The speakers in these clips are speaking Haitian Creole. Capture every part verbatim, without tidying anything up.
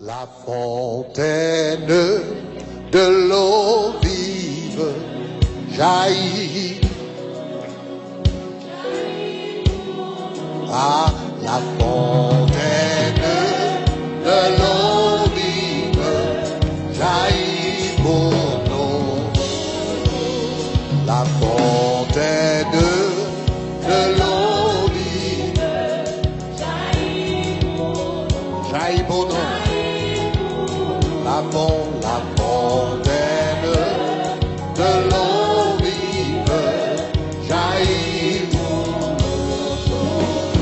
La fontaine de l'eau vive jaillit. Ah, la fontaine de l'eau vive jaillit pour nous. La fontaine de l'eau vive jaillit pour nous. La fon-, la fontaine de l'eau vive jaillit pour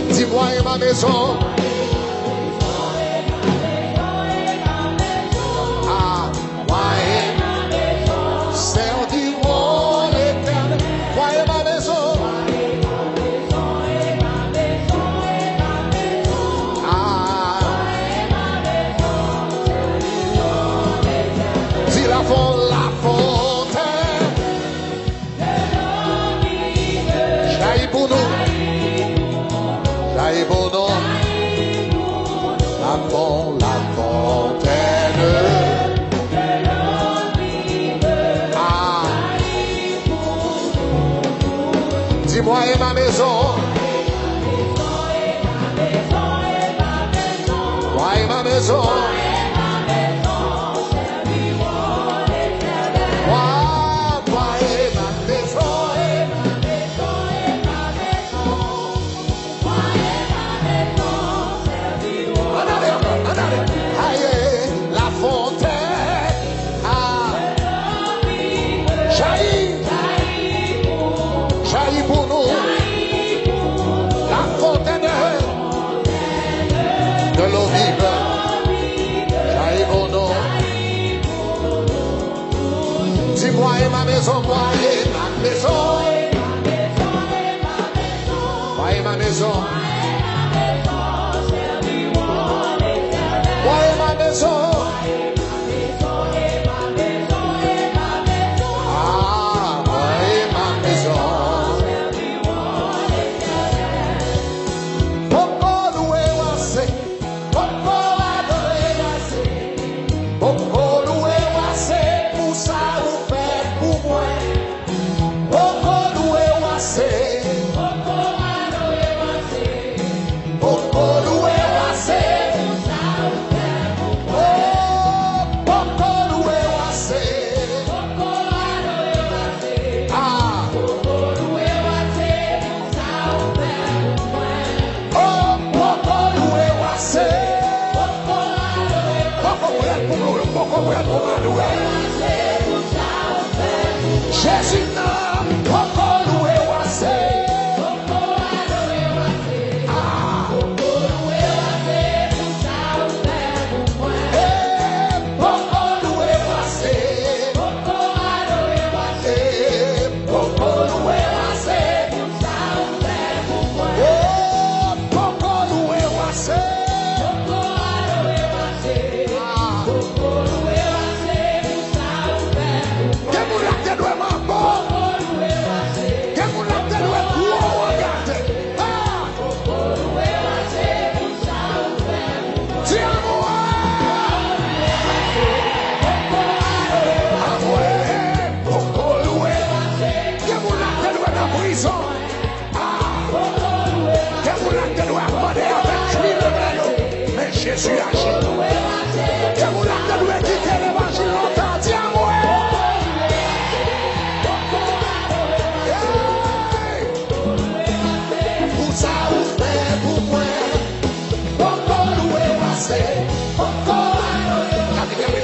nous. Dis, moi et ma maison. Ah, moi et ma maison servirons l'Éternel. Moi et ma maison. Ah. Di la fon-, la fontaine. Jaillit pour nous. Jaillit pour nous. La fon-, la fontaine. Ah. Dis, moi et ma maison. Moi et ma maison. Moi, moi et ma maison. Ann ale ankò, ann ale. Aye, la fontaine. Ah. Jaillit. Jaillit pour nous. La fontaine de l'eau vive. Jaillit pour nous. Dis, moi et ma maison, moi et ma maison. Moi et ma maison. Moi et ma maison. Ah, moi et ma maison. Poko louwe w ase. Poko adore w ase. Poko louwe w ase pou sa ou fè pou mwen. Poko louwe w ase. Poko adore w ase. Poko louwe w ase. Oh, poko louwe w ase. Poko adore w ase. Ah. Poko louwe w ase. Oh, poko louwe w ase. Poko adore w ase. Poko prèt pou louwe, poko prèt pou adore. Jezi nan, poko louwe w ase. Ah. Eh, poko louwe w ase. Eh, poko louwe w ase. Oh, poko louwe w ase. Ah. Gen moun la k te dwe manbo. Gen moun la k te dwe gwo angaje. Ah. Di amwe. Amwe. Poko louwe. Gen moun la k te dwe nan prizon. Ah! Gen moun la k te dwe ap mande avèk kri nan men yo. Men Jezi aji. Gen moun la k te dwe kite levanjil lontan. Di amwe. Hey! Pou sa ou fè pou mwen. Poko louwe w ase. Poko adore w ase.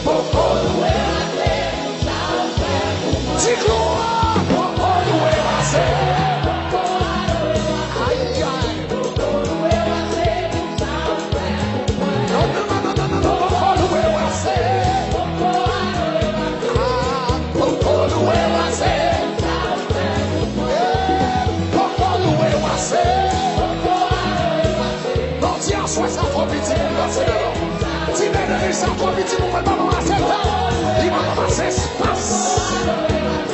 Poko louwe w ase. Di glwa, poko louwe w ase. Ay, ay. Non, non, non, non, non, non, poko louwe w ase. Ah, poko louwe w ase. Eh, poko louwe w ase. Non, di aswè sa twò piti pou m danse devan. Di mèt sa twò piti pou mwen, pa ranmase tan. Li pa ranmase espas.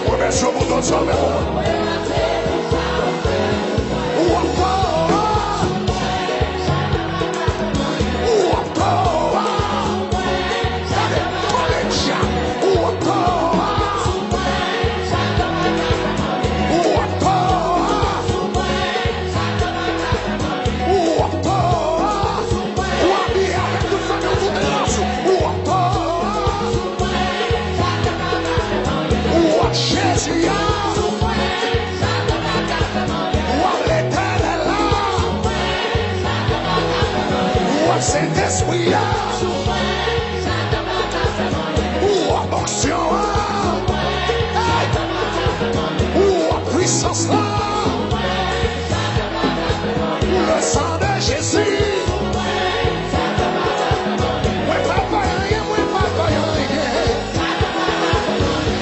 Mwen mèsi pou tout sa w fè pou mwen. Ou ankò. Ou ankò. Ou wè onksyon an. Hey! Ou wè pwisans lan. Le sang de Jésus. Mwen pa fè anyen, mwen pa fè anyen.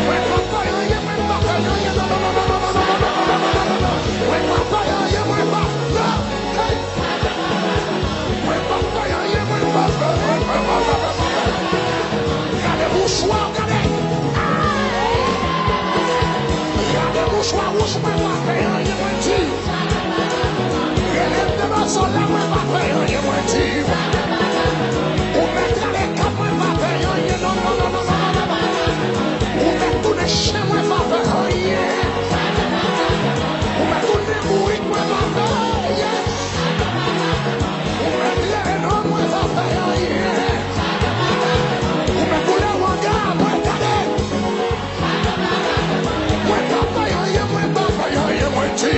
Mwen pa fè anyen, mwen pa fè anyen. Non, non, non, non, non, non, non, non, non, non, non, non, non. Mwen pa fè anyen, mwen pa, non. Hey! Mwen pa fè anyen, mwen pa fè, mwen pa fè, mwen pa fè. Gade mouchwa, gade. Gade mouchwa wouj, mwen pa fè anyen, mwen di. Rele m devan solèy, mwen pa fè anyen, mwen di. Ou mèt rale kap, mwen pa fè anyen, non, non, non. Ou mèt tounen chen, mwen pa fè anyen. Ou mèt tounen bourik, mwen pa fè anyen. Ou mèt rele non, mwen pa fè anyen. Ou mèt boule wanga, mwen gade. Mwen pa fè anyen, mwen pa fè anyen, mwen di.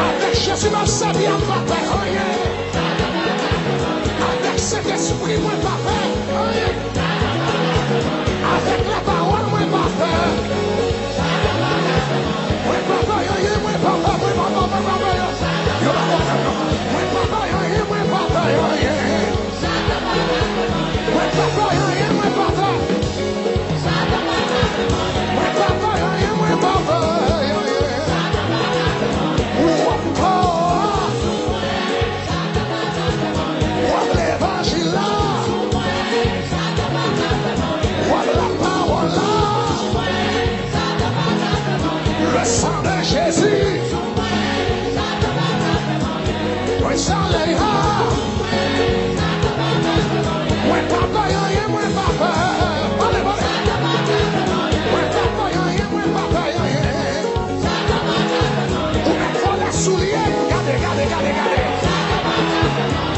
Avèk Jezi m ap sèvi a, m pa fè anyen. Avèk Sentespri, mwen pa fè anyen. Avèk lapawòl, mwen pa fè. Mwen pa fè anyen, mwen pa fè, mwen pa fè, mwen pa fè. Yo pa konprann non. Mwen pa fè anyen, mwen pa fè anyen. Mwen pa fè anyen, mwen pa fè. Mwen pa fè anyen, mwen pa fè anyen. Ou wè kò a. W ap levanjil la. W ap lapawòl la. Le sang de Jésus. Mwen salye a. Mwen pa fè anyen, mwen pa fè. Pale, pale. Mwen pa fè anyen, mwen pa fè anyen. Ou mèt vòlè soulye, gade, gade, gade, gade.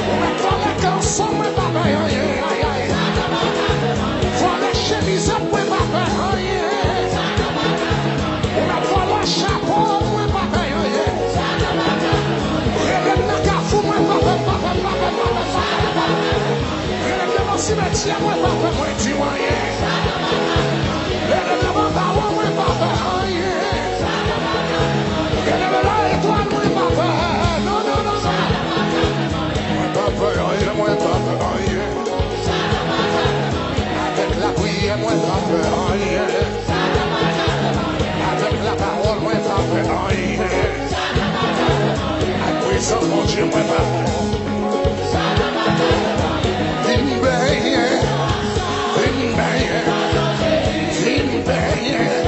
Ou mèt vòlè kanson, mwen pa fè anyen, ay, ay. Vòlè chemizèt, mwen pa fè anyen. Ou mèt vòlè chapo, mwen pa fè anyen. Rele m nan kafou, mwen pa fè, pa fè, pa fè, pa fè, pa fè. Rele m devan simetyè, mwen pa fè, mwen di w anyen. Rele m devan bawon, mwen pa fè anyen. Rele m nan etwal, mwen pa fè. Non, non, non, non. Mwen pa fè anyen, mwen pa fè anyen. Avèk lapriyè, mwen pa fè anyen. Avèk lapawòl, mwen pa fè anyen. Ak prezans Bondye, mwen pa fè. Vin benyen, vin benyen, vin benyen,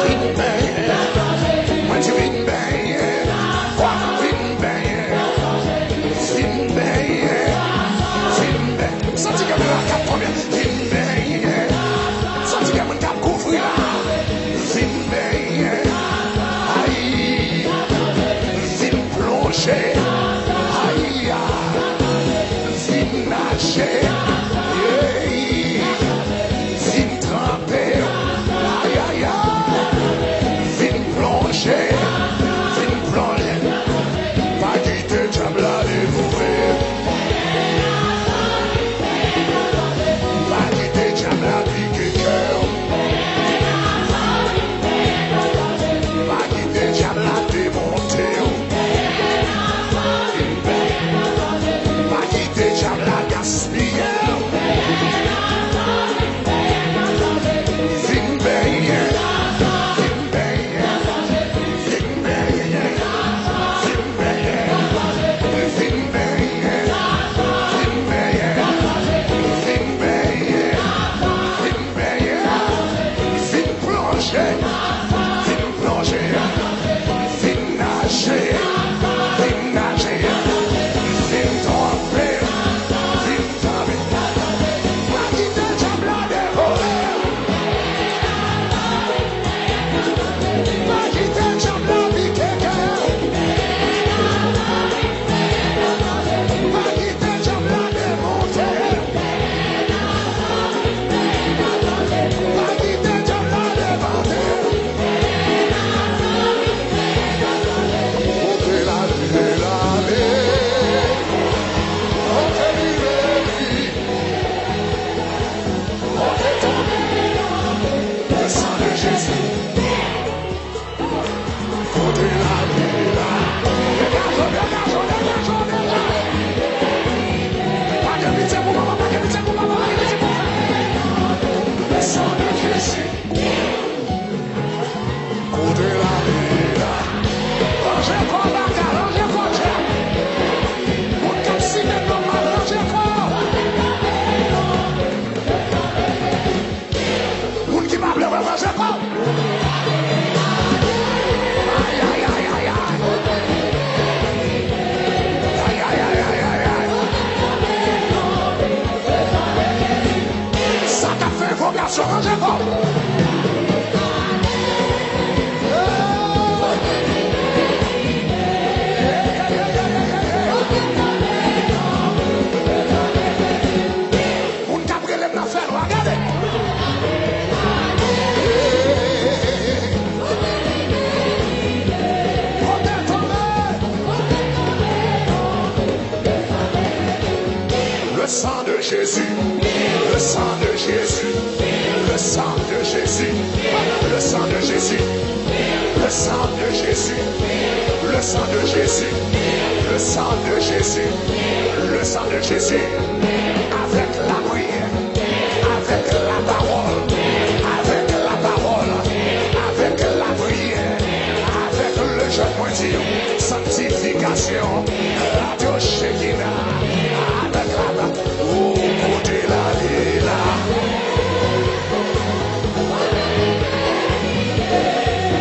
vin benyen. Mwen di vin benyen, vin benyen, vin benyen, vin benyen. Santi ke miracle ap tonbe. Vin benyen. Santi ke moun k ap kouvri la. Vin benyen. Ay. Vin plonje. Ay, ya. Vin naje. Ey. Vin tranpe. Ay, ay, ay. Vin plonje. Vin plonje. Pa kite dyab la devore. Pa kite dyab la pike kè w. Pa kite dyab la demonte w. Pa kite dyab la gaspiye w. Le sang de Jésus, le sang de Jésus, le sang de Jésus, le sang de Jésus, le sang de Jésus, le sang de Jésus, le sang de Jésus, le sang de Jésus, avec la prière, avec la parole, avec la parole, avec la prière, avec le jeûne, mwen di, sanctification, la Dios Shekinah, avec la, ou kote l ale la.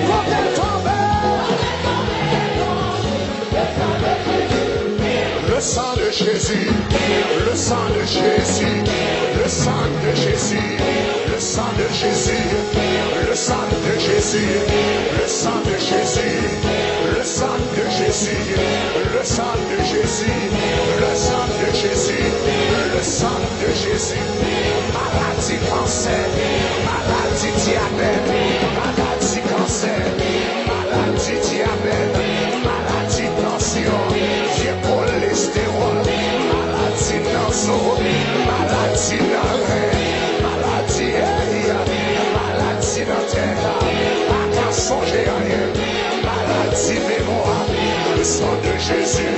Kote l tonbe. Le sang de Jésus, le sang de Jésus, le sang de Jésus, le sang de Jésus, le sang de Jésus, le sang de Jésus, le sang de Jésus, le sang de Jésus, le sang de Jésus, le sang de Jésus. Maladi kansè, maladi dyabèt, maladi kansè, maladi dyabèt, maladi tansyon, vye kolestewòl, maladi nan zo, maladi nan ren, maladi, hey, maladi nan tèt, pa ka sonje anyen, maladi memwa. Le sang de Jésus,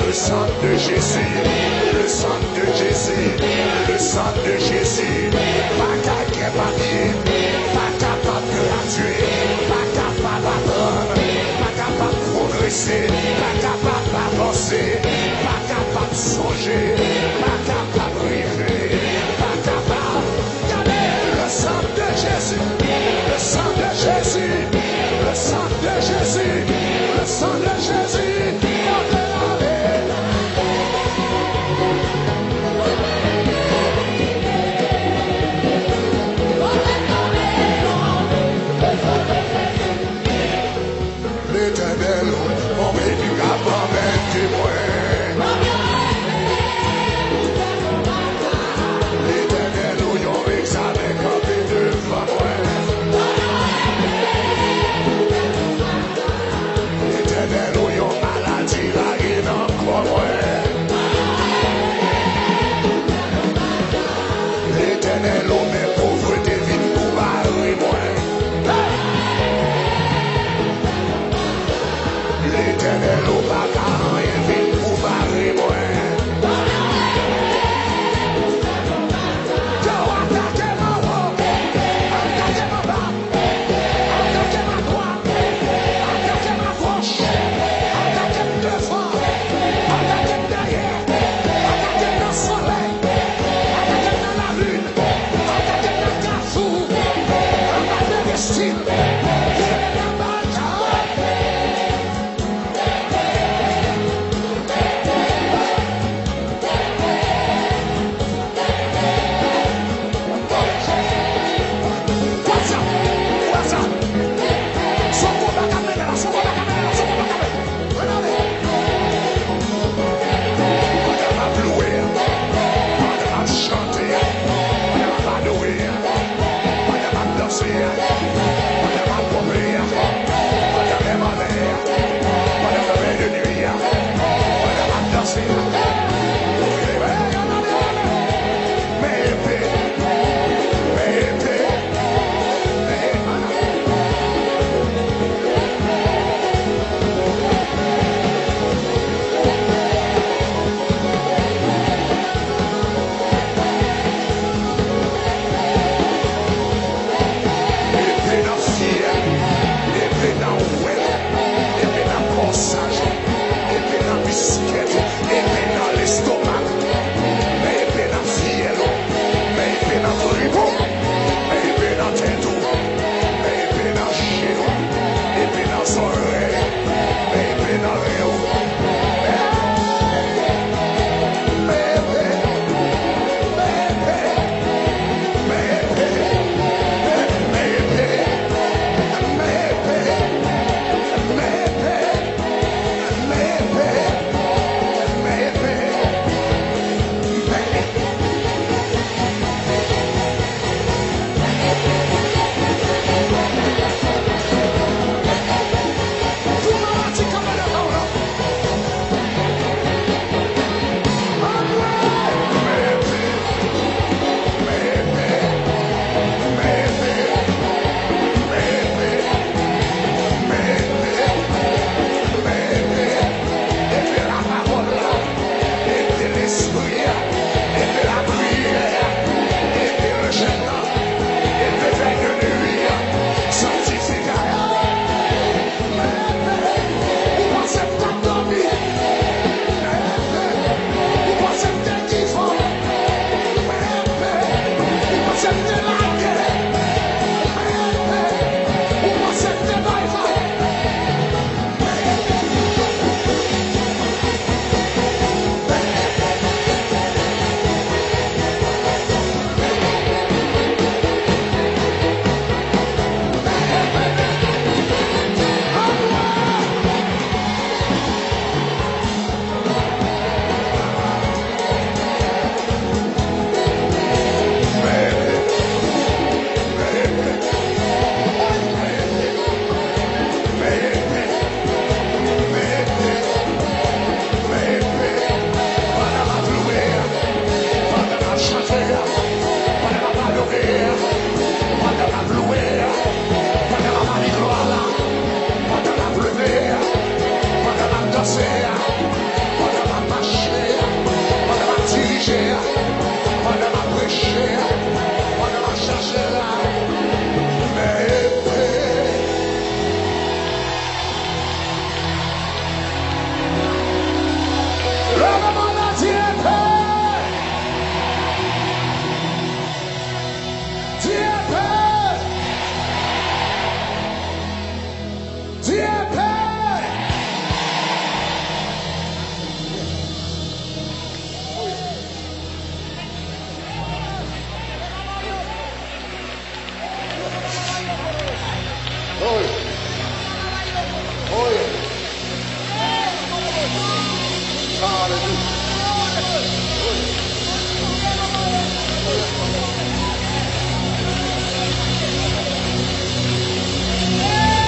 le sang de Jésus, le sang de Jésus, le sang de Jésus. Pa ka gen papye, pa kapab gradye, pa kapab aprann, pa kapab pwogrese, pa kapab avanse, pa kapab sonje, pa kapab rive, pa kapab. Gade, le sang de Jésus, le sang de Jésus, le sang de Jésus, le sang de Jésus. Pote l ale. Letènèl, mwen vle pi rapid mwen.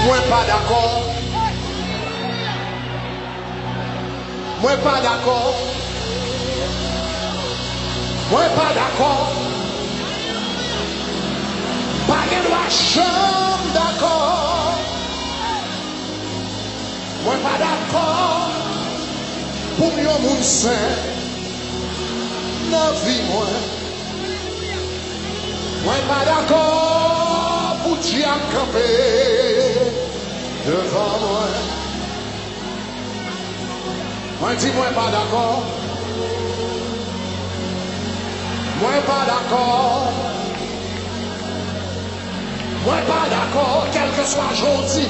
Mwen pa dakò. Mwen pa dakò. Mwen pa dakò. Pa gen dwa janm dakò. Mwen pa dakò pou m yon moun sen nan vi mwen. Mwen pa dakò pou dyab kanpe devan mwen. Mwen di mwen pa dakò. Mwen pa dakò. Mwen pa dakò, kèlkeswa jan w di,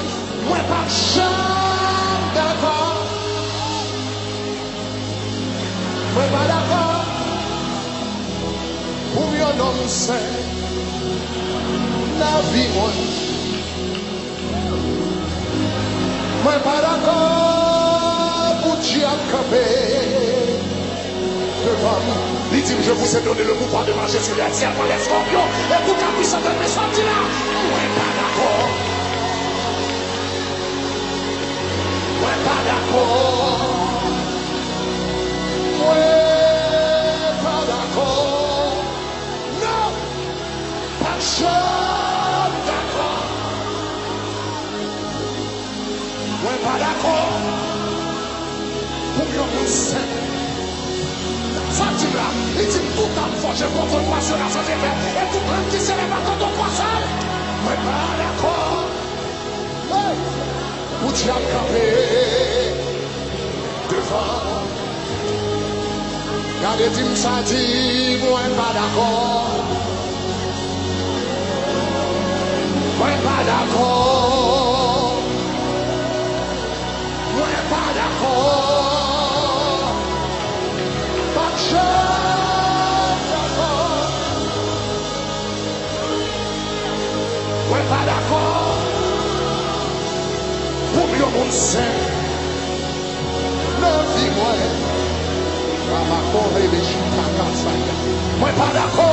mwen p ap janm dakò. Mwen pa dakò pou m yon nonm sen nan vi mwen. Mwen pa dakò pou dyab kanpe devan m. Li di m, "Je vous ai donné le pouvoir de marcher sur les serpents, les scorpions et toute la puissance de l'esprit." Sa di la, mwen pa dakò. Mwen pa dakò. Mwen pa dakò. Non! Pa janm dakò. Mwen pa dakò pou m yon moun sen. Sa di la, li di m tout âme forgée contre toi sera changée en fer, et toute langue qui s'élève contre toi sera. Mwen pa dakò. Hey! Pou dyab kanpe devan mwen. Gade, di m sa, di, mwen pa dakò. Mwen pa dakò. Mwen pa dakò. Pa janm dakò. Mwen pa dakò pou m yon moun sen nan vi mwen. Ramakore bechita kasaya. Mwen pa dakò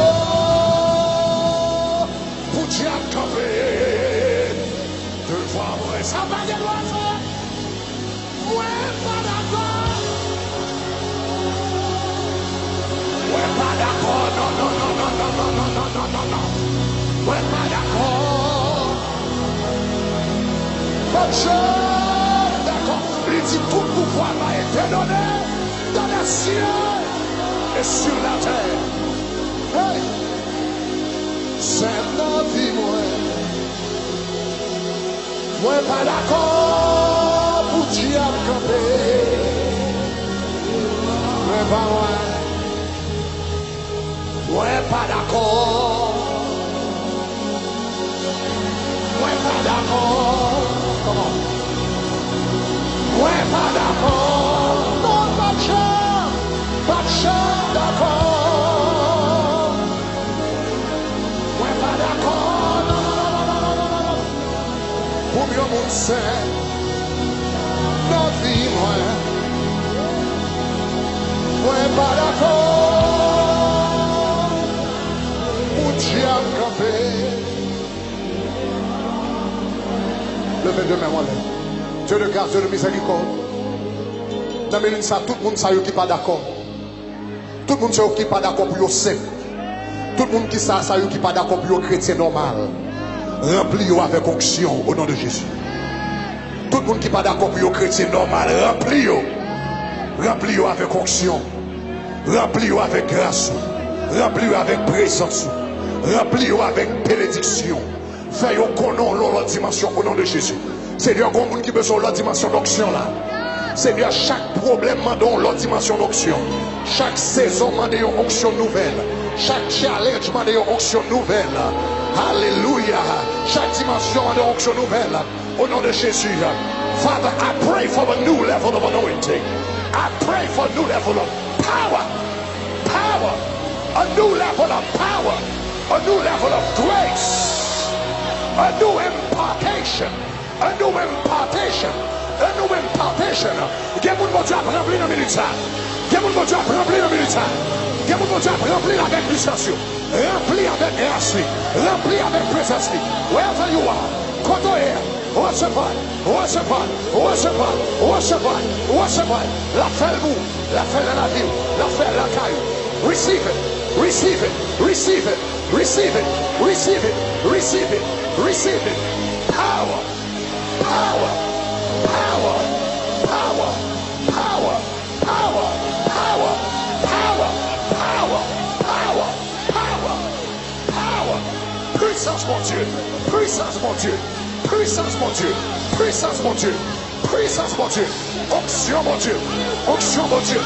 pou dyab kanpe devan mwen. Sa pa gen dwa fèt. Mwen pa dakò. Mwen pa dakò, non, non, non. Mwen pa dakò. Mwen janm dakò. Li di, tout pouvwa m'a été donné dans les cieux et sur la terre. Hey! Sen nan vi mwen. Mwen pa dakò pou dyab kanpe. Mwen pa wè. Mwen pa dakò. Mwen pa dakò. Kòman? Mwen pa dakò. Non, pa janm. Pa janm dakò. Mwen pa dakò, non, non, non, non, non, non, non, non, non. Pou m yon moun sen nan vi mwen. Mwen pa dakò pou dyab kanpe. Leve de men w anlè. Dieu de grâce, Dieu de miséricorde. Nan minit sa, tout moun sa yo ki pa dakò. Tout moun sa yo ki pa dakò pou yo sen. Tout moun ki sa, sa yo ki pa dakò pou yo kretyen nòmal. Ranpli yo avèk onksyon, o non de Jezi. Tout moun ki pa dakò pou yo kretyen nòmal, ranpli yo. Ranpli yo avèk onksyon. Ranpli yo avèk gras ou. Ranpli yo avèk prezans ou. Ranpli yo avèk benediksyon. Fè yo konnen w nan yon lòt dimansyon, o non de Jezi. Senyè, gen moun ki bezwen yon lòt dimansyon nan onksyon la. Senyè, chak pwoblèm mande yon lòt dimansyon nan onksyon. Chak sezon mande yon onksyon nouvèl. Chak challenge mande yon onksyon nouvèl. Alelouya. Chak dimansyon mande yon onksyon nouvèl. O non de Jezi. Father, I pray for a new level of anointing. I pray for a new level of power. Power. A new level of power. A new level of grace. A new impartation. A new impartation. A new impartation. Gen moun Bondye ap ranpli nan minit sa. Gen moun Bondye ap ranpli nan minit sa. Gen moun Bondye ap ranpli l avèk pisans yo, ranpli avèk gras li, ranpli avèk prezans li. Wherever you are, kote w ye a, resevwa l, resevwa l, resevwa l, resevwa l, resevwa l. L ap fè l pou ou, l ap fè l nan lavi w, l ap fè l lakay ou. Receive it, receive it, receive it, receive it, receive it, receive it, receive it. Power, power, power, power, power. Power, power, power, power, power, power, power. Pwisans Bondye, pwisans Bondye, pwisans Bondye, pwisans Bondye, pwisans Bondye. Onksyon Bondye, onksyon Bondye,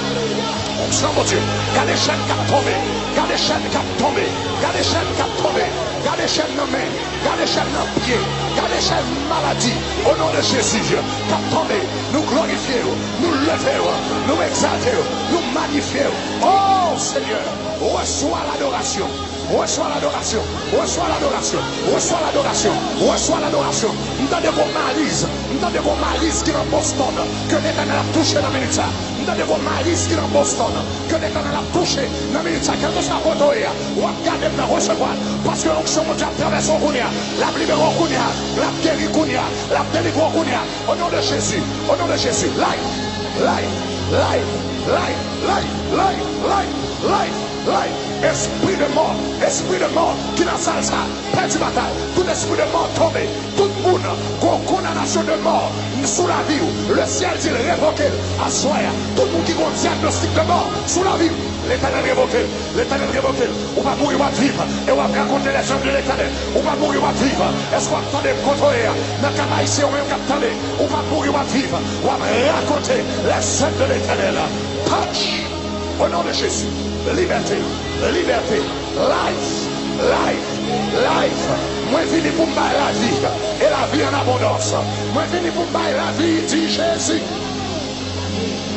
onksyon Bondye. Gade chèn k ap tonbe, gade chèn k ap tonbe, gade chèn k ap tonbe, gade chèn nan men. Gade chèn nan pye, gade chèn maladi, o non de Jezi, k ap tonbe, nou glorifye w, nou leve w, nou egzalte w, nou manyifye w. O Senyè, resevwa ladorasyon, resevwa ladorasyon, resevwa ladorasyon, resevwa ladorasyon, resevwa ladorasyon. M tande gwo maliz, m tande gwo maliz ki nan Boston, ke Letènèl ap touche nan minit sa. M tande gwo maliz ki nan Boston, ke Letènèl ap touche nan minit sa. Kèlkeswa kote w ye a, w ap gade m nan resevwa l, paske onksyon Bondye ap travèse w kounye a, l ap libere w kounye a, l ap geri kounye a, l ap delivre w kounye a. O non de Jezi, o non de Jezi, life, life, life. Espri de mò, espri de mò ki nan sal sa, pèdi batay. Tout espri de mò tonbe. Tout moun, gwo kondanasyon de mò sou lavi w. Le syèl di l revoke l aswè a. Tout moun ki gwo dyagnostik de mò sou lavi w, Letènèl revoke l. Letènèl revoke l. Ou p ap mouri, w ap viv. E w ap rakonte lèzèv de Letènèl. Ou p ap mouri, w ap viv. Èske w ap tande m kote w ye a? Nan Kap Ayisyen, ou menm k ap tande, ou p ap mouri, w ap viv. W ap rakonte lèzèv de Letènèl. Touch! O non de Jezi. Libète. Libète. Life. Life. Life. Mwen vini pou m bay lavi. E lavi an abondans. Mwen vini pou m bay lavi, di Jezi.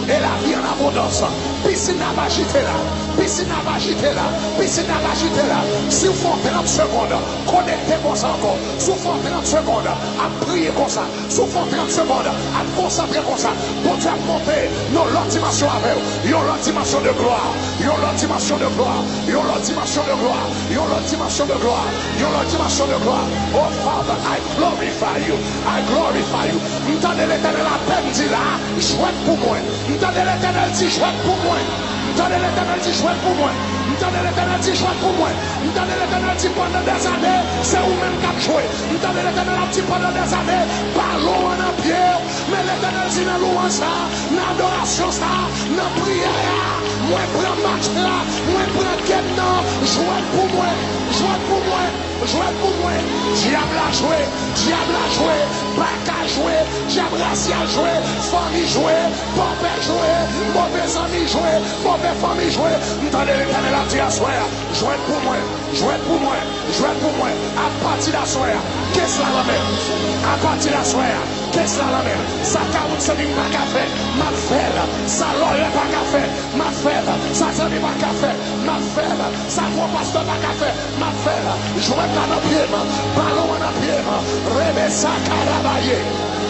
E lavi an abondans. Pisin nan ap ajite la. Pisin nan ap ajite la. Pisin nan ap ajite la. Si w fè yon trant segonn, konekte konsa ankò. Si w fè yon trant segonn, ap priye konsa. Si w fè yon trant segonn, ap konsantre konsa. Bondye ap monte nan yon lòt dimansyon avè w. Yon lòt dimansyon de glwa. Yon lòt dimansyon de glwa. Yon lòt dimansyon de glwa. Yon lòt dimansyon de glwa. Yon lòt dimansyon de glwa. Oh Father, I glorify you. I glorify you. M tande Letènèl apèn di la, jwèt pou mwen. M tande Letènèl di, jwèt pou mwen. M tande Letènèl di, jwèt pou mwen. M tande Letènèl di, jwèt pou mwen. M tande Letènèl di, pandan dèzane, se ou menm k ap jwe. M tande Letènèl ap di, pandan dèzane, balon an nan pye w. Men Letènèl di, nan lwanj sa, nan adorasyon sa, nan priyè a, mwen pran match la, mwen pran gèm nan, jwèt pou mwen, jwèt pou mwen. Jwèt pou mwen. Dyab la jwe. Dyab la jwe. Baka jwe. Dyab rasyal jwe. Fanmi jwe. Pòpè jwe. Move zanmi jwe. Move fanmi jwe. M tande Letènèl ap di aswè a, jwèt pou mwen. Jwèt pou mwen. Jwèt pou mwen. Apati d aswè a, kes la nan men m. Apati d aswè a, kes la nan men m. Sa Carol Sandin pa ka fè, m ap fè l. Sa Lòrè pa ka fè, m ap fè l. Sa Zanmi pa ka fè, m ap fè l. Sa gwo pastè pa ka fè, m ap fè l. Jwèt la nan pye m. Balon an nan pye m. Rebe sa karabaye.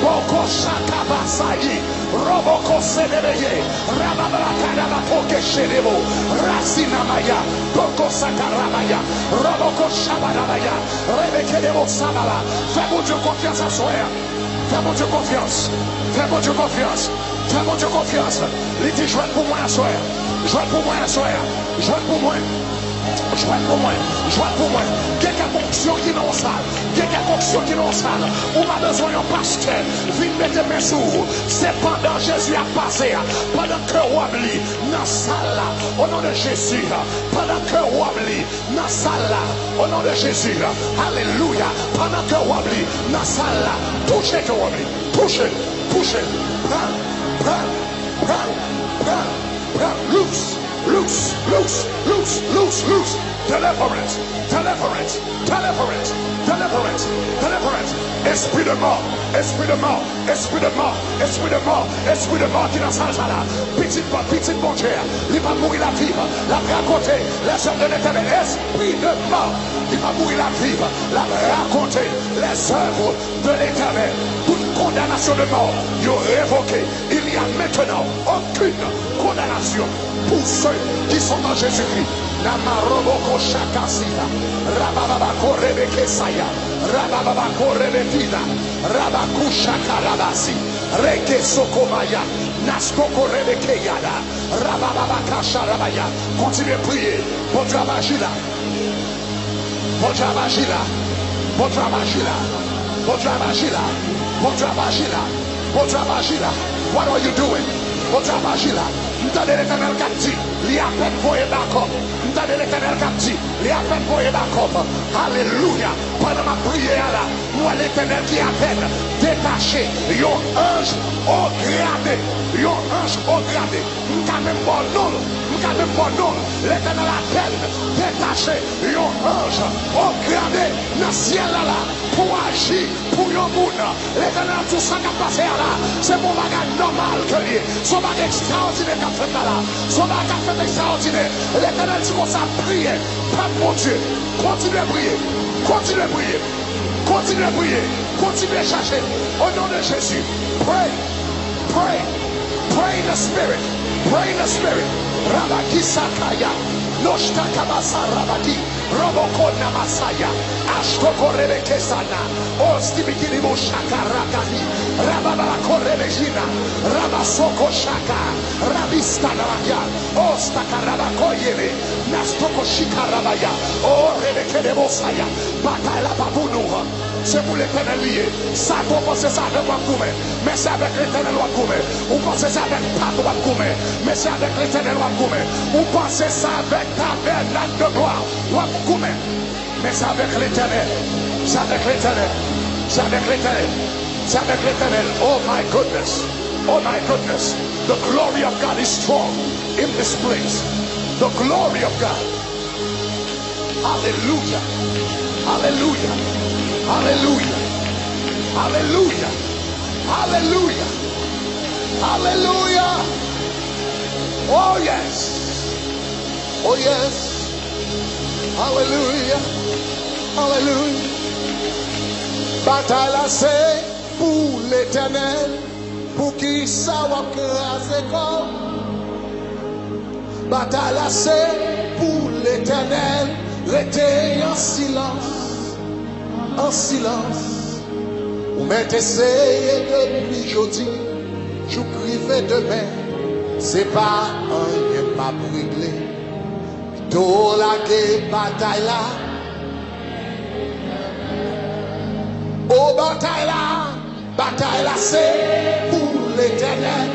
Boko sa kabasayi. Roboko sedebeye. Rababala karabako kechedebo. Rasinamaya. Boko sa karabaya. Roboko shabarabaya. Rebekedebo sabala. Fè Bondye konfyans aswè a. Fè Bondye konfyans. Fè Bondye konfyans. Fè Bondye konfyans. Li di, jwèt pou mwen aswè a. Jwèt pou mwen aswè a. Jwèt pou mwen. Jwèt pou mwen. Jwèt pou mwen. Gen kèk onksyon ki nan yon sal. Gen kèk onksyon ki nan yon sal. Ou pa bezwen yon pastè vin mete men sou ou. Se pandan Jezi ap pase a, pandan ke wòb li nan sal la, o non de Jezi, pandan ke wòb li nan sal la, o non de Jezi, alelouya, pandan ke wòb li nan sal la, touche ke wòb li, touche, touche, pran, pran, pran, pran, pran, loose, loose, loose, loose, loose, loose, deliverance, deliverance, deliverance, deliverance, deliverance, espri de mò, espri de mò, espri de mò, espri de mò, espri de mò ki nan sal sa la. Pitit, pitit Bondye a, li p ap mouri, l ap viv. L ap rakonte lèzèv de Letènèl. Espri de mò, li p ap mouri, l ap viv. L ap rakonte lèzèv de Letènèl. Tout condamnation de mort, yo revoke. Il y a maintenant aucune condamnation pour ceux qui sont en Jésus-Christ. Namaroboko shakasita, rabababako rebeke saya, rabababako rebetida, rabakushaka rabasi, reke sokomaya, naskoko rebeke yada, rabababaka sharabaya. Kontinye priye. Bondye ap aji la. Bondye ap aji la. Bondye ap aji la. Bondye ap aji la. Bondye ap aji la. Bondye ap aji la. What are you doing? Bondye ap aji la. M tande Letènèl k ap di, li apèn voye bakòp. M tande Letènèl k ap di, li apèn voye bakòp. Alelouya. Pandan m ap priye a la, m wè Letènèl ki apèn detache yon anj o grade. Yon anj o grade. M ka menm ba w non l. M ka menm ba w non l. Letènèl apèn detache yon anj o grade nan syèl la la pou aji pou yon moun. Letènèl ap di w sa k ap pase a la, se pa yon bagay nòmal ke l ye. Se yon bagay ekstraòdinè k ap fèt la la. Se yon bagay k ap fèt ekstraòdinè. Letènèl di konsa, priye, pèp Bondye, kontinye priye, kontinye priye, kontinye priye, kontinye chache. Au nom de Jésus, pray. Pray. Pray in the spirit. Pray in the spirit. Rabakisakaya. Noshtakabasa rabaki. Roboko namasaya. Ashtoko rebekesana. Ostibikilibo shakarakani. Rababako rebejina. Rabasoko shaka. Rabistanamaya. Ostakarabako yele. Nastoko shikarabaya. O rebekedebosaya. Batay la pa pou nou. Se pou Letènèl li ye. Sa ke w panse se avèk w ap goumen, men se avèk Letènèl w ap goumen. Ou panse se avèk pat w ap goumen, men se avèk Letènèl w ap goumen. Ou panse se avèk tabènak de glwa w ap goumen, men se avèk Letènèl. Se avèk Letènèl. Se avèk Letènèl. Se avèk Letènèl. Oh my goodness. Oh my goodness. The glory of God is strong in this place. The glory of God. Alelouya. Alelouya. Alelouya. Alelouya. Alelouya. Alelouya. Oh yes. Oh yes. Alelouya. Alelouya. Batay la se pou Letènèl. Poukisa w ap kraze kò w? Batay la se pou Letènèl. Rete an silans, an silans. Ou mèt eseye depi jodi jouk rive demen. Se pa anyen m ap regle. Pito w lage batay la. O batay la, batay la se pou Letènèl.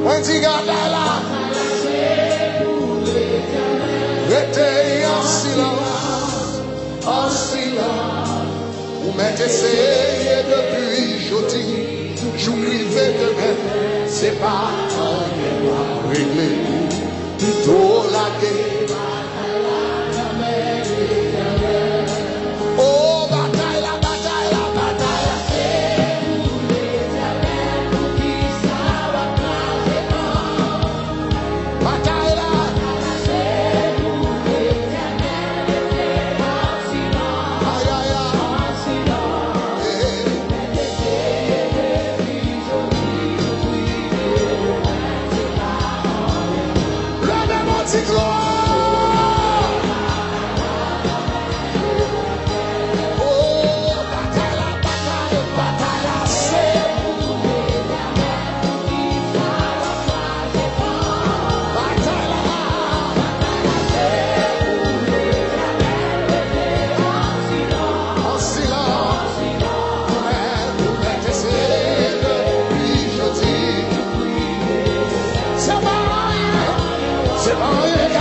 Mwen di batay la. Rete an silans, an silans. Ou mèt eseye depi jodi jouk rive demen. Se pa anyen w ap regle. Pito w lage. Oh, batay la, batay la, batay la. Batay la. Ay, ay, ay. Eh. Leve yon ti glwa. Oh, batay la, batay, batay la, se pou batay la. An silans. Ou mèt, ou mèt eseye depi jodi. Se pa anyen, se pa anyen k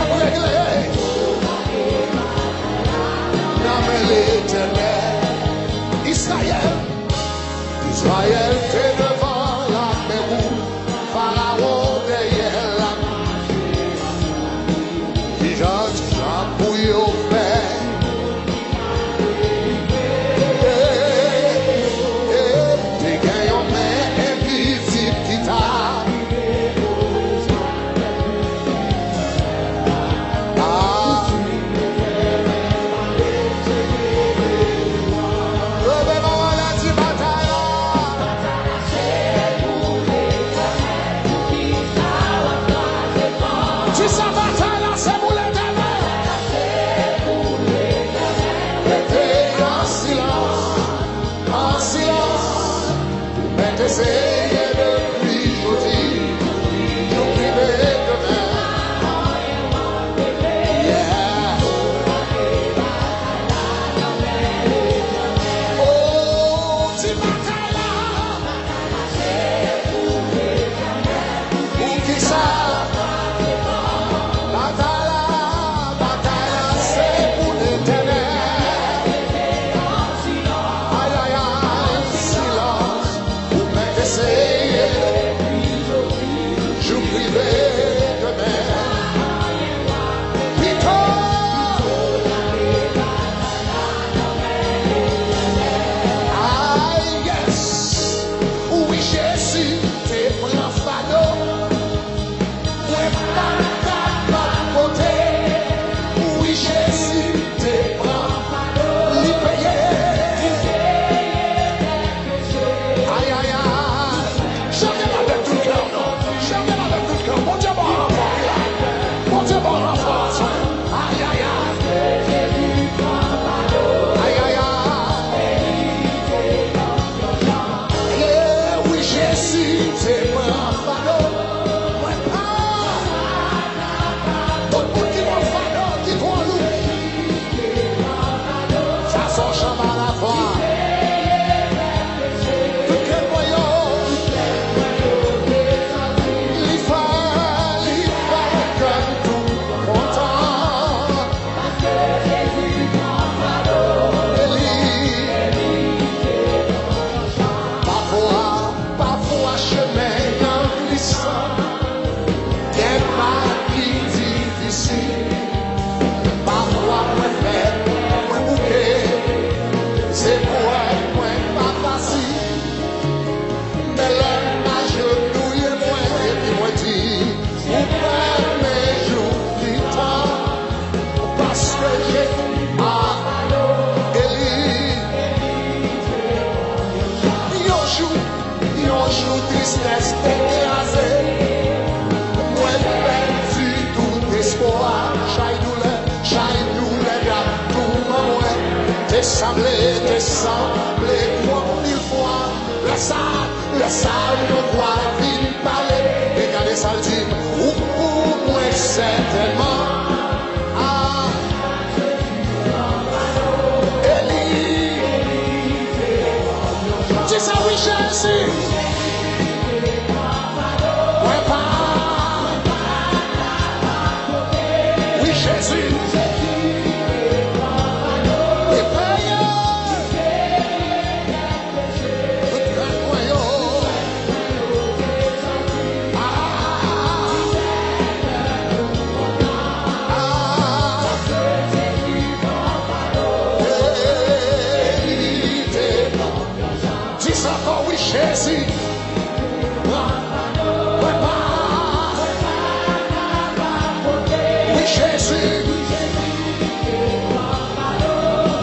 Di sa, batay la se pou Letènèl. Rete an silans, an silans. Ou mèt eseye depi jodi, jou k rive demen. Yeah. Oh, di batay la. Poukisa? Batay la, batay la se pou Letènèl. Ayayay, silans. Ou mèt eseye jou k rive demen. Pito! Ah, yes! Wi, Jezi te pran fado. Mwen pa kapab pote. Wi, Jezi te pran fado. Li peye. Ayayay. Chante l avèk tout kè w, non. Chante l avèk tout kè w. Bondye ba w ranfò, wi, la. Bondye ba w ranfò, frè. Ayayay. Ayayay. Wi, Jezi te pran fado. Mwen pa. Tout moun ki pran fado ki twò lou. Fason Jan Balafwa. Tout kè mwen yo. Li fè, li fè kè m tou kontan. E li. Pafwa, pafwa chemen an glisan. Gen pa ki difisil. Pafwa mwen fè, mwen bouke. Se pou wè mwen pa fasil. Men lè m ajenouye mwen epi mwen di, ou pa renmen jou ki tan, paske Jezi a, e li, yon jou, yon jou tristès te kraze, mwen pèdi tout espwa, chay doulè, chay doulè k ap touman mwen, te sanble, te sanble twò anpil fwa, lè sa, lè sa, yon vwa vin pale, e gade sa l di m, ou pou mwen sètènman. Ah, e li, di sa, wi, Jezi. Mwen pa. Wi, Jezi. Li peye. Tout krenn mwen yo. Ah, ah, ah. Hey, li te. Di sa ankò, wi, Jezi. Pran, pran, pran. Wi, Jezi.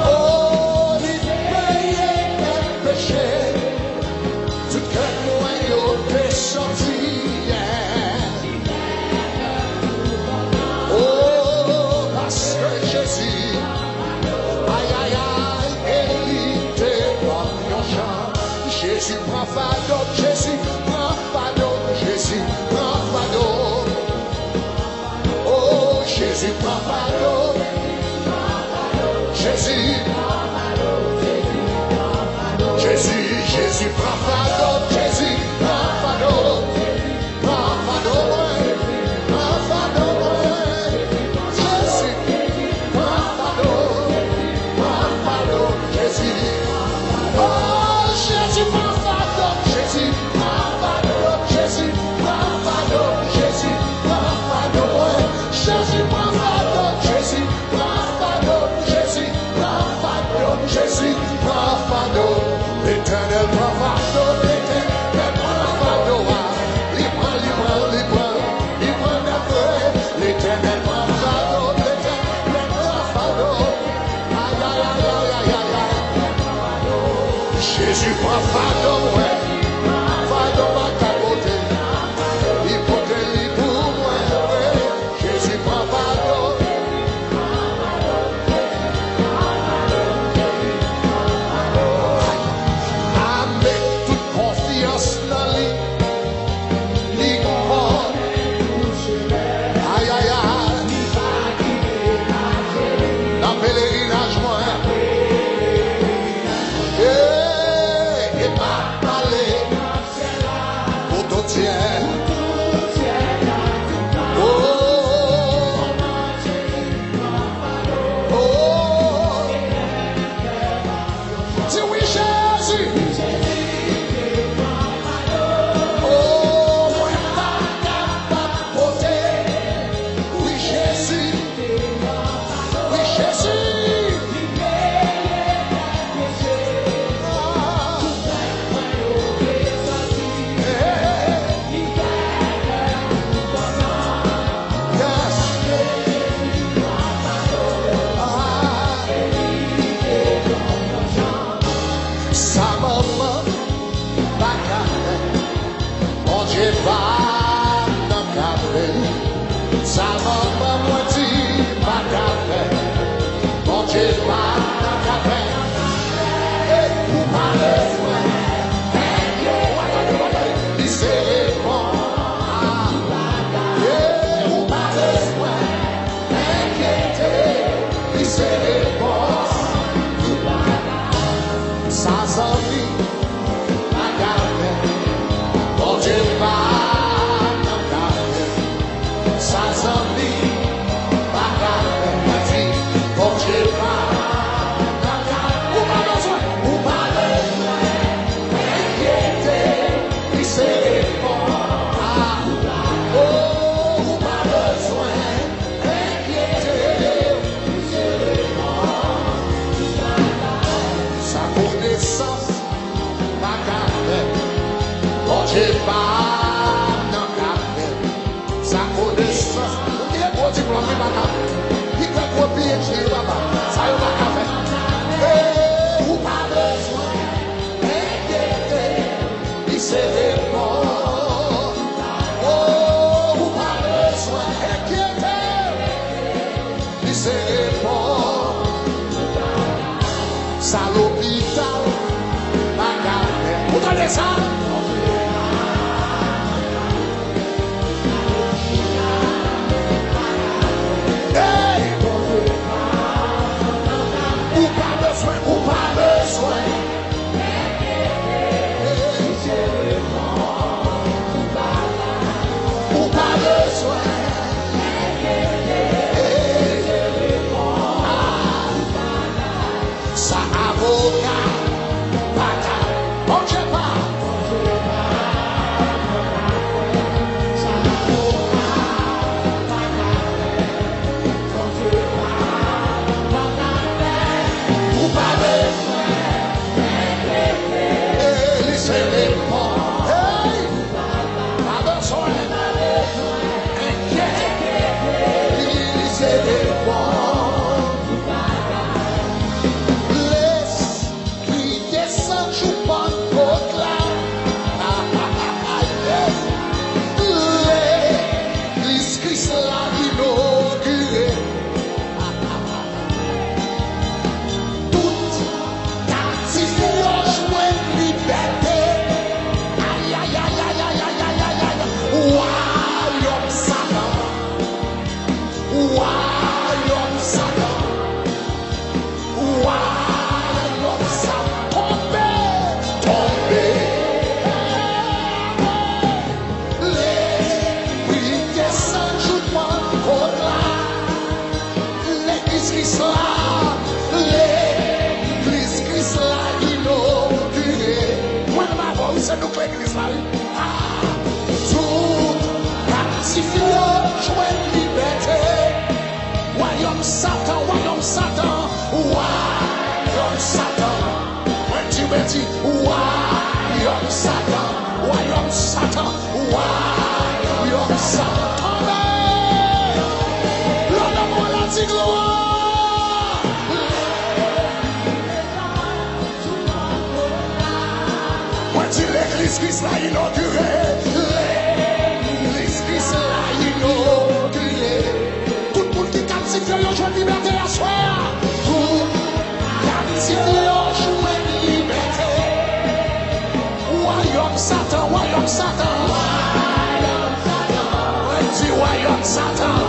Oh, li peye kèk peche. Tout kè mwen yo te santi, yeah. Oh, paske Jezi, ayayay, e li te ban m yon chans. Jezi pran fado, Jezi pran fado, Jezi pran fado. Oh, Jezi pran fado. Jezi. Jezi, Jezi pran fado, Jezi pran fado. Pran fado mwen, pran fado mwen. Jezi, pran fado, pran fado, Jezi. Oh, Jezi pran fado, Jezi pran fado, Jezi pran fado, Jezi pran fado mwen. Jezi pran fado, Jezi pran fado, Jezi pran fado, Jezi pran fado. Letènèl pran fado, Letènèl pran fado a. Li pran, li pran, li pran, li pran nèt vre. Letènèl pran fado, Letènèl pran fado. Ayayayayayay. Jezi pran fado mwen, fado m pa ka pote. Li pote li pou mwen vre. Sa manman mwen di m pa ka fè, Bondye pa nan ka fè. Ey, ou pa bezwen enkyete, li se repons. Ey, ou pa bezwen enkyete, li se repons. Sa zanmi pa ka fè, Bondye pa nan ka fè. Sa zanmi pa ka fè, mwen di, Bondye pa nan ka fè. Ou pa bezwen, ou pa bezwen enkyete, li se repons. Ah, oh, ou pa bezwen enkyete, li se repons. Sa konesans pa ka fè, Bondye pa nan ka fè. Sa konesans, ou gen gwo diplòm, li pa ka, li fè gwo P H D, yo papa, sa yo pa ka fè. Ey, ou pa bezwen enkyete, li se repons. Oh, ou pa bezwen enkyete. Li se repons. Sa lopital pa ka fè. Ou tande sa? Ey! Ou pa bezwen, ou pa bezwen. Ou pa bezwen. Sa avoka pa ka, Bondye pa. Ou pa bezwen. Ey, li se repons. Ey, pa bezwen enkyete. Li, li se repons. Lespri desann jou Pantkot la. Legliz Kris la inogire. Tout kaptif yo jwenn libète. Ayayayayayayayay. Wayòm Satan. Wayòm Satan. Wayòm Satan. Tonbe. Tonbe. Lespri desann jou Pantkot la. Legliz Kris la, legliz Kris la inogire. Mwen menm avè w, wi, se nou k legliz la, wi. Ah! Tout kaptif yo jwenn libète. Wayòm Satan, wayòm Satan, wayòm Satan. Mwen di, mwen di, wayòm Satan, wayòm Satan, wayòm Satan. Tonbe! Lòt bò a la, di glwa! Mwen di, legliz Kris la inogire. Legliz Kris la inogire. Tout moun ki kaptif yo, yo jwenn libète aswè a. Tout kaptif yo jwenn libète. Wayòm Satan, wayòm Satan. Mwen di wayòm Satan.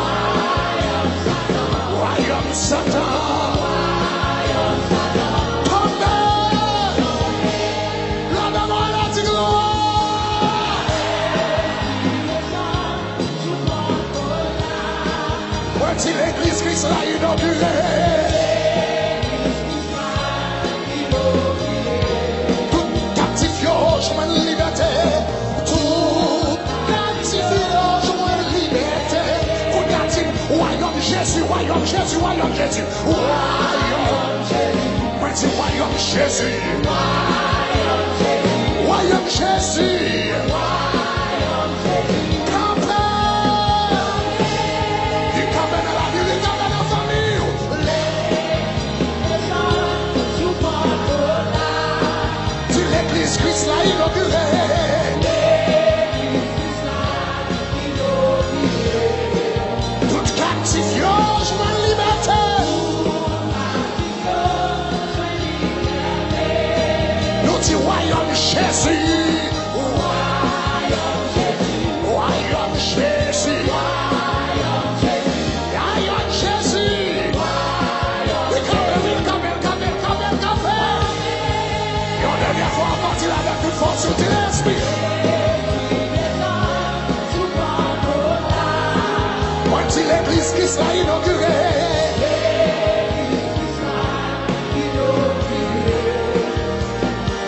Wayòm Satan. Tonbe! Lòt bò a la, di glwa! Mwen di legliz Kris la inogire. Tout kaptif yo jwenn libète. Tout kaptif yo jwenn libète. Kounye a di, wayòm Jezi, wayòm Jezi, wayòm Jezi. Wayòm Jezi. Mwen di wayòm Jezi. Wayòm Jezi. Kanpe. Li kanpe nan lavi, li kanpe nan fanmi w. Di legliz Kris la inogire. Legliz Kris la inogire.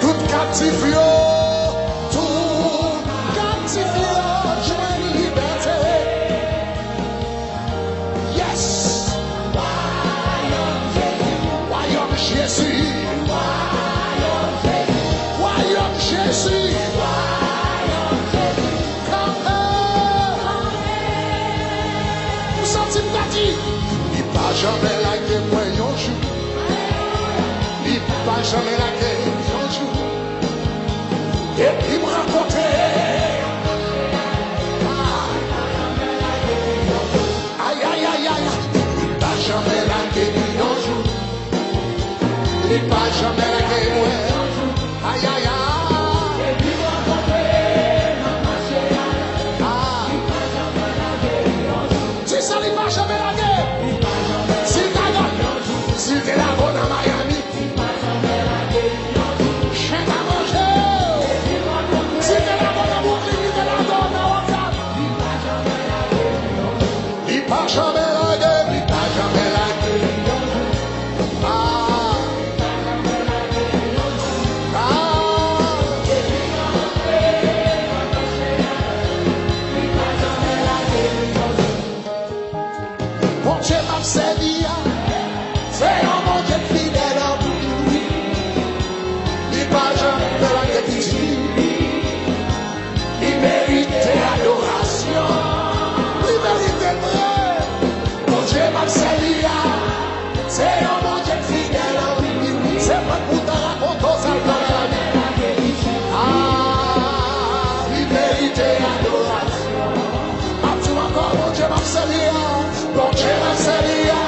Tout kaptif yo, tout kaptif yo jwenn libète. Yes! Wayòm Jezi! Wayòm Jezi! Kanpe! Ou santi m ta di, li pa janmen lage mwen yon jou. Li pa janmen lage m yon jou. Depi m rankontre. Ah. Ay, ay, ay, ay, ay. Li pa janmen lage m yon jou. Li pa janmen lage mwen. Ay, ay, ay. Ah. Di sa li pa janmen lage. Si l ta lage, si l te lage w nan Miami, chen ta manje w. Si l te lage w nan Brooklyn, li te lage w nan Oakland. Li pa janmen lage, li pa janmen lage. Ah. Ah. Bondye m ap sèvi a, se yon Bondye k fidèl anpil wi. Li pa janm fè lage pitit li. Li merite adorasyon. Li merite l vre. Bondye m ap sèvi a, se yon Bondye k fidèl anpil wi. Se mwen k pou ta rakonte w sa l fè nan lavi. Ah, li merite adorasyon. M ap di w ankò, Bondye m ap sèvi a, Bondye m ap sèvi a,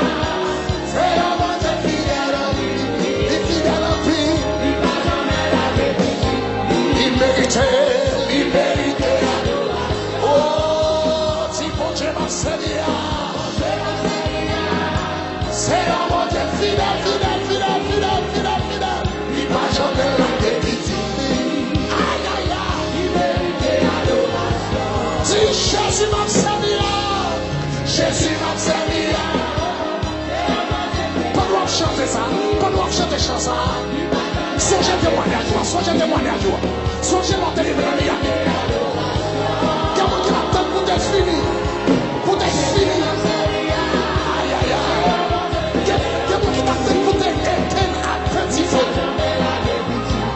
se yon Bondye fidèl anpil, li fidèl anpil. Li merite, li merite. Oh, di Bondye m ap sèvi a. Se yon Bondye fidèl, fidèl, fidèl, fidèl, fidèl, fidèl. Li pa janm lage pitit li. Ay, ay, ay. Li merite adorasyon. Di, Jezi m ap sèvi a. Jezi m ap sèvi a. Pandan w ap chante sa, pandan w ap chante chan sa, sonje temwanyaj ou a, sonje temwanyaj ou a. Sonje lè w te rive nan Miami. Gen moun ki t ap tann pou te fini. Pou te fini. Ay, ay, ay. Gen, gen moun ki t ap tann pou te etenn ak fè dife.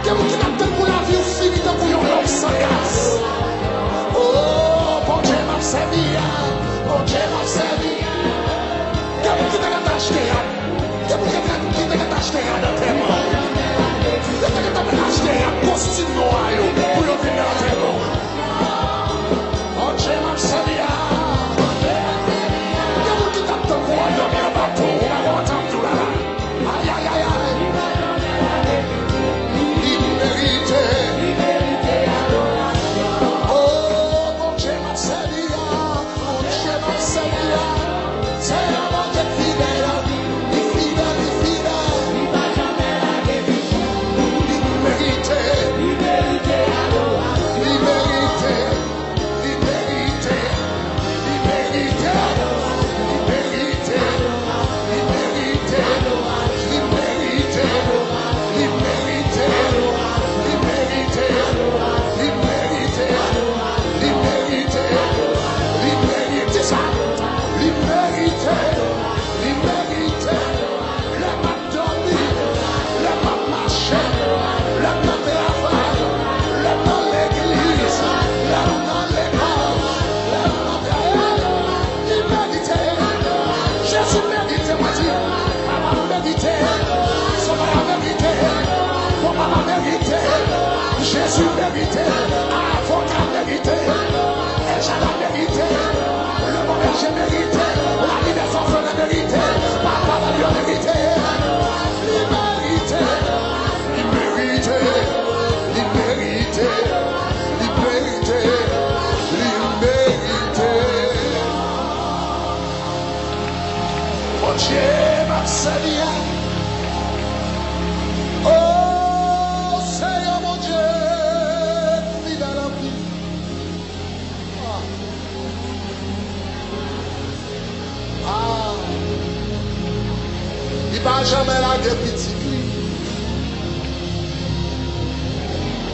Gen moun ki t ap tann pou lavi w fini tankou yon lòm san gaz. Oh, Bondye m ap sèvi a. Bondye m ap sèvi a. Gen moun ki te gentan achte rad. Gen moun ki te, ki te gentan achte rad antèman. Yo te gentan achte rad kostim nwa yo pou yo vin nan antèman. Bondye m ap sèvi a. Gen moun ki t ap tann pou al dòmi anba pon, ou pa konn sa m di w la la. Ay, ay, ay, ay. Li merite. Oh, Bondye m ap sèvi a. Bondye m ap sèvi a, se yon Bondye fidèl, li fidèl, li fidèl. Li merite, li merite, li merite, li merite, li merite. Li merite, li merite, li merite, li merite, li merite, li merite sa. Li merite, li merite. Lè m ap dòmi, lè m ap mache, lè m nan travay, lè m nan legliz, lè m nan lekòl, lè m nan travay. Li merite. Jezi merite, mwen di. Papa merite. Sovè a merite. Bon papa merite. Jezi merite. Avoka merite. Echada merite. Le bon bèje merite. Lavi dèzòfelen merite. Papa Daniel merite. Li merite. Li merite. Li merite. Li merite. Li merite. Bondye m ap sèvi a. O, se yon Bondye fidèl anpil. Ah. Pa janmen lage pitit li.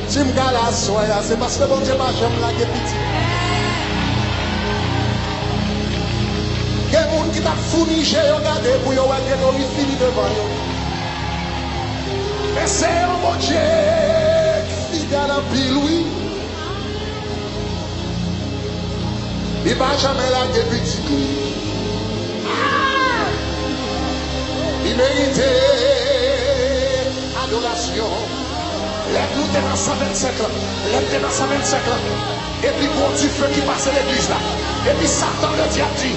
Si m ka la aswè a, se paske Bondye pa janm lage pitit li. Gen moun ki t ap founi je yo gade pou yo wè Gregory fini devan yo. Men se yon Bondye ki fidèl anpil, wi. Li pa janmen lage pitit li. Li merite adorasyon. Lè nou te nan san vennsenk lan, lè n te nan san vennsenk lan, epi gwo dife ki pase legliz la, epi Satan Ledyab di,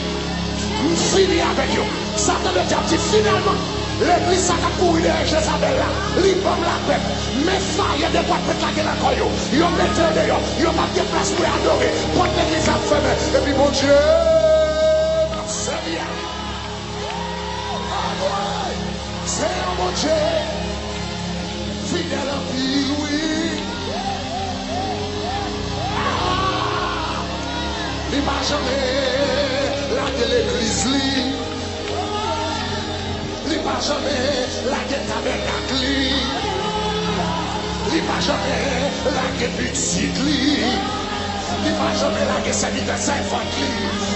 "M fini avèk yo." Satan Ledyab di, "Finalman, legliz sa k ap kouri dèyè Jezabèl la, li ban m lapè. Men fayè depatman la gen nan kò yo. Yo mete yo deyò. Yo p ap gen plas pou yo adore. Pòt legliz la ap fèmen." Epi Bondye m ap sèvi a. Anmwey! Se yon Bondye fidèl anpil, wi. Ah! Li pa janmen lage legliz li. Li pa janmen lage tabènak li. Li pa janmen lage pitit li. Li pa janmen lage sèvitè sèvant li.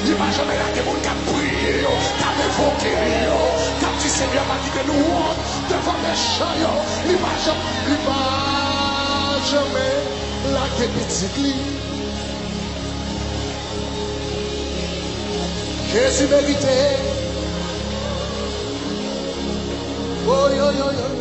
Li pa janmen lage moun k ap priye yo, k ap envoke li yo, k ap di, "Senyè, pa kite nou wont devan mechan yo." Li pa janm, li pa janmen lage pitit li. Jezi merite. Oh, yo, yo, yo, yo.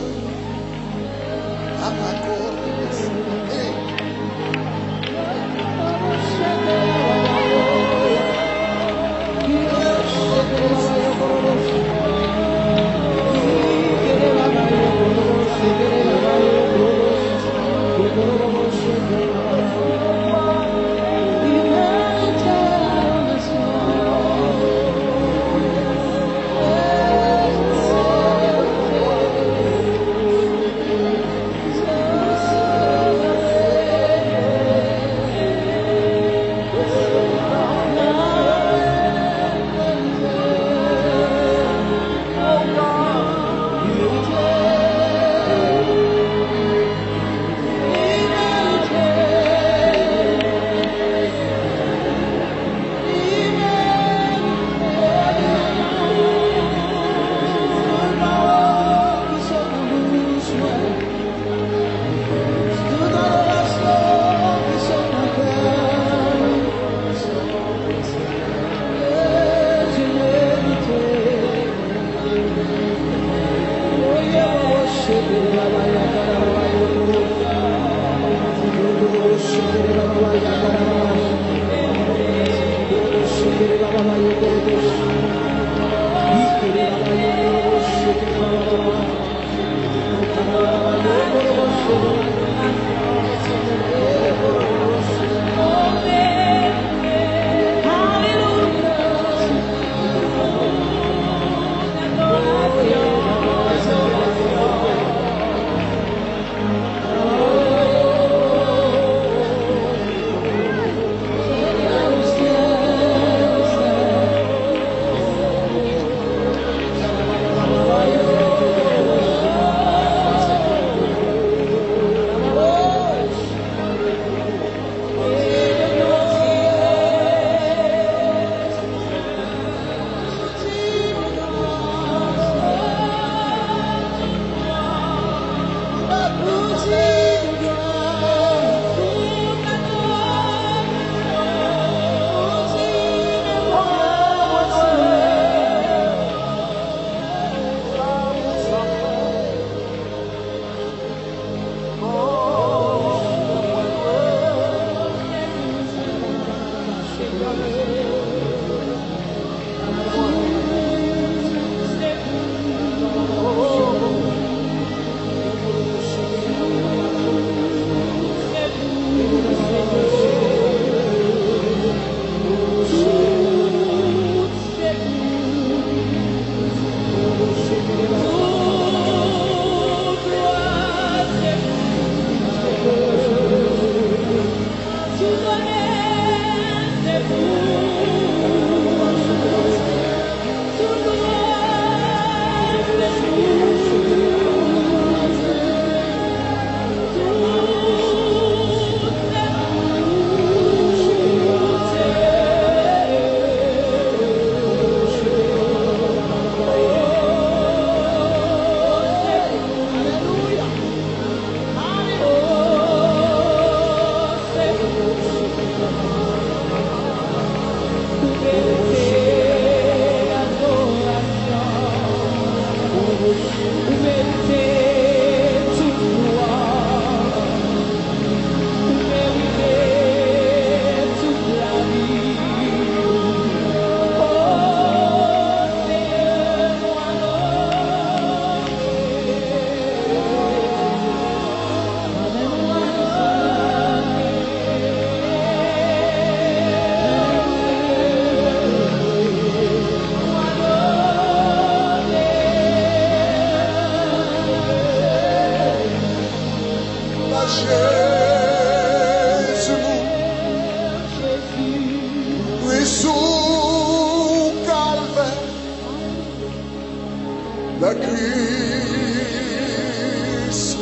Lè Kris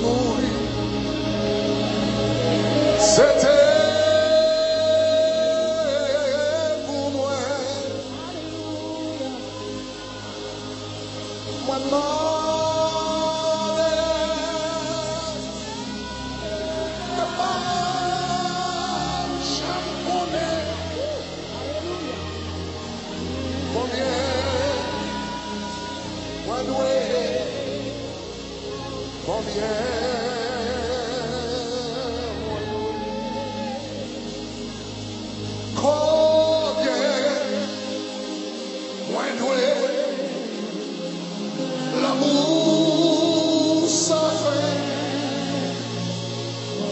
mouri, se te pou mwen. Mwen mande ke pa m janm konnen konbyen mwen dwe, konbyen mwen dwe, konbyen mwen dwe. Lanmou san fen,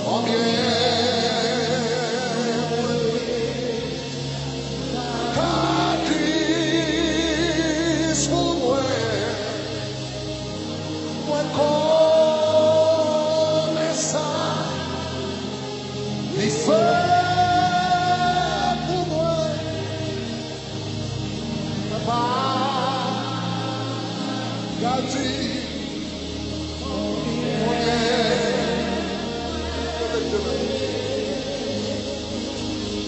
konbyen mwen dwe. Ka Kris pou mwen, mwen konnen sa li fè pou mwen. Papa, gade,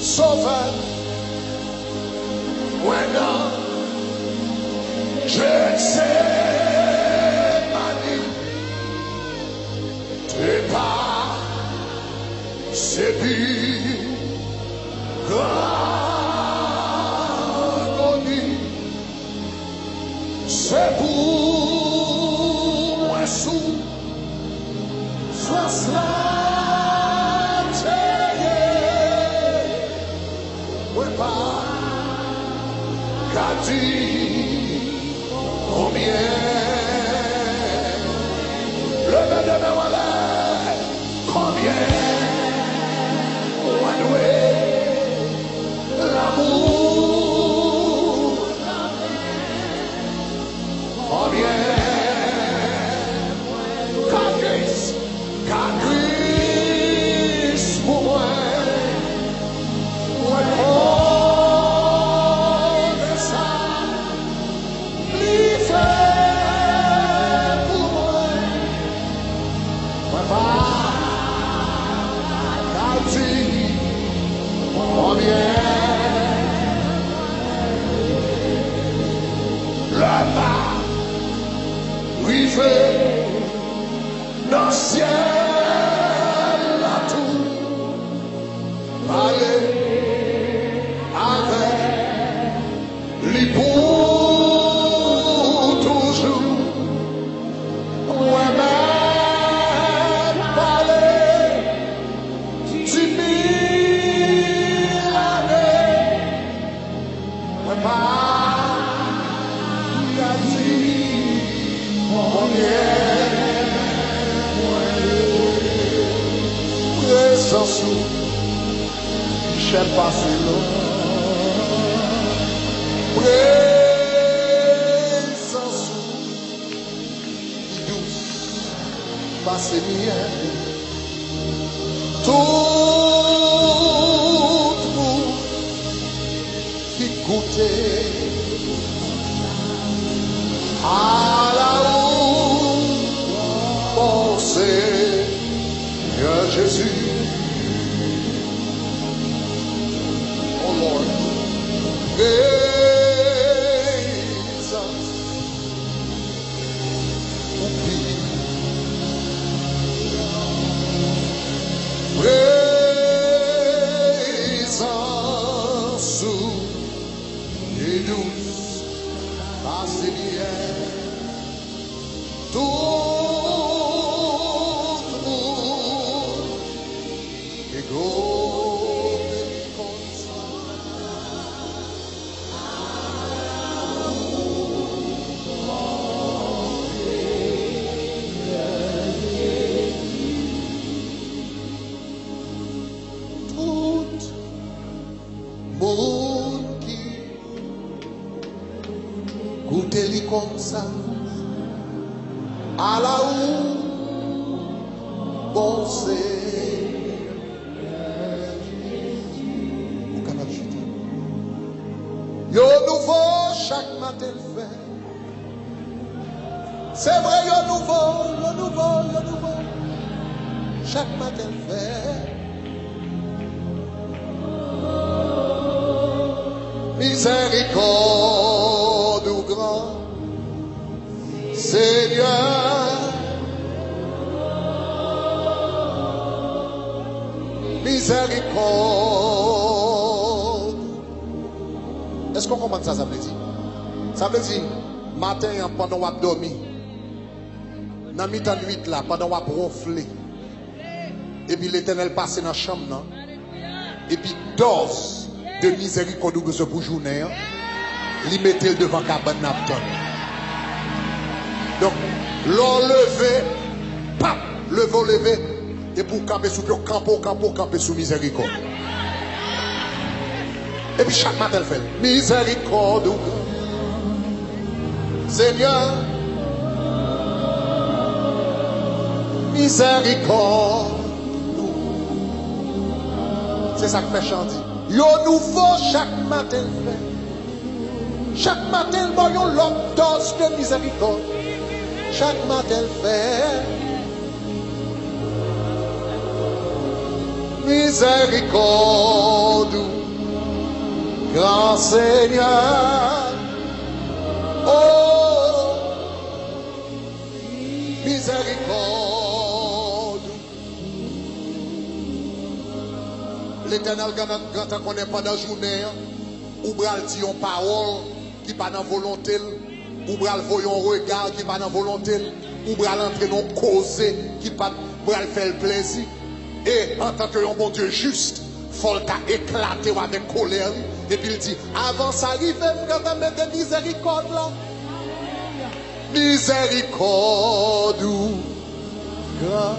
Sovè mwen nan Getsemani, te pa se pi gran agoni. Se pou mwen soufrans la te ye. Mwen pa ka di konbyen. Leve de men w anlè. Konbyen mwen dwe lanmou? Konbyen? Ka Kris, ka Kris pou mwen. Mwen konnen sa li fè pou mwen. Mwen pa ka di konbyen. Lè m a rive nan syèl la tou, pale avèk li pou toujou. Mwen mèt pale di mil ane. Mwen pa ka di konbyen. Prezans ou pi chè pase lò. Prezans ou pi dous pase myèl. Tout moun ki goute a la ou, o Senyè Jezi. Oh Lord, prezans ou pi, prezans ou pi dous pase myèl. Tout moun ki goute li konn sa. Tout moun ki goute li konn sa. Ala ou bon Senyè. Ou kapab chita. Yo nouvo chak maten l fè. Se vre, yo nouvo, yo nouvo, yo nouvo. Chak maten l fè. Mizèrikòd ou gran, Senyè. Mizèrikòd. Èske w konprann sa sa vle di? Sa vle di, maten an, pandan w ap dòmi, nan mitan nuit la, pandan w ap wonfle, epi Letènèl pase nan chanm nan, epi dòz de mizèrikòd ou bezwen pou jounen an, li mete l devan kabann nan ap tann. Donk, lè w leve, pap, leve w leve, epi w kanpe sou pye w, kanpe w kanpe w kanpe sou mizèrikòd. Epi chak maten l fè l. Mizèrikòd ou gran, Senyè. Mizèrikòd ou. Se sa k fè chan di, yo nouvo chak maten l fè. Chak maten l ba w yon lòt dòz de mizèrikòd. Chak maten l fè. Mizèrikòd ou, gran Senyè. Oh, mizèrikòd ou. Letènèl gran, gran tan konnen pandan jounen an, ou pral di yon pawòl ki pa nan volonte l, ou pral voye yon rega ki pa nan volonte l, ou pral antre nan yon koze ki pa pral fè l plezi. E antanke yon Bondye jis, fò l ta eklate w avèk kolè li, epi l di, avan sa rive, m gentan mete mizèrikòd la. Mizèrikòd ou gran.